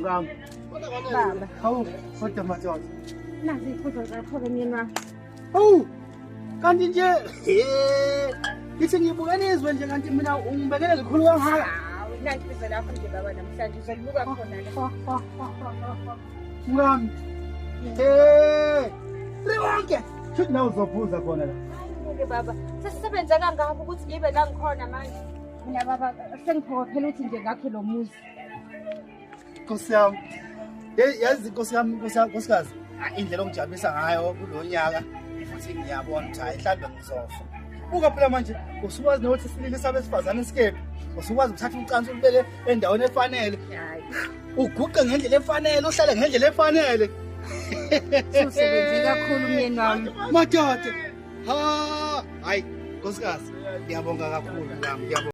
Ngam. Baba. Hawu, kodwa madoda. Nazi iy'phuzo zakho-ke myeni wami. Hawu, kanti nje ngithi ngibukela izwe nje kanti mina ungibekele likhulu kangaka. Hawu, nanti izwe lakho nje baba namhlanje uzolibuka khona la. Mkami. Hey, liwonke. Shuthi nawe uzophuza khona la. Hayi-ke baba, sesisebenze kangaka ukuthi ngibe la ngikhona manje. Mina baba sengiphokophela ukuthi nje ngakhe lo muzi. Nkosi yami. Hey, yazi nkosi yami, nkosi yami, nkosikazi, indlela ongijabulisa ngayo kulo nyaka futhi ngiyabona ukuthi hayi mhlawumbe ngizofa. Buka phela manje usukwazi nokuthi isilili sabesifazane isikephi, usukwazi ukuthatha ucansi ulubeke endaweni efanele, Hayi, uguqe ngendlela efanele, uhlale ngendlela efanele. Usebenze kakhulu myeni wami. Madoda. Ha, hayi nkosikazi, ngiyabonga kakhulu ngami, ngiyabonga.